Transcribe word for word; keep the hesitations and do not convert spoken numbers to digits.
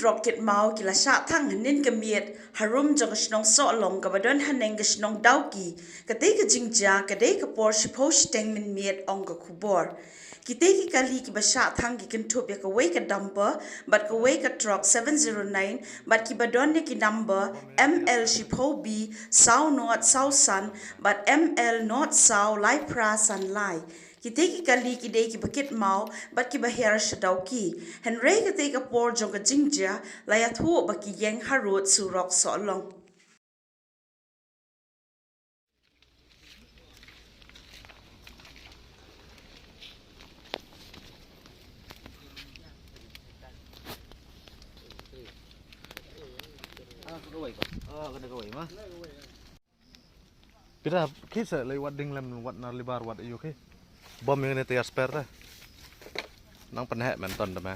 Rok kit maw ki la shah thang hynnin ka miet harum jong ka shnong Sohlong kaba don haneng ka shnong Dawki. Katei ka jingjia ka dei ka por shiphew shiteng mynmiet, ong ka khubor. Kitei ki kali kiba shah thang ki kynthup ïa kawei ka dumper bad kawei ka truck seven zero nine bad kiba don ïa ki number M L shiphew B saw nod saw san bad M L nod saw lai phra san lai. Kitei ki kali ki dei kiba kit maw bad kiba her sha Dawki. Hynrei katei ka por jong ka jingjia la ïathuh ba ki ïeng harud surok Sohlong. Pira ki se lei wat ding lem wat nar libar wat ïu ki. Bom ïa ne tiar spare ta. Nang pynheh men ton da me.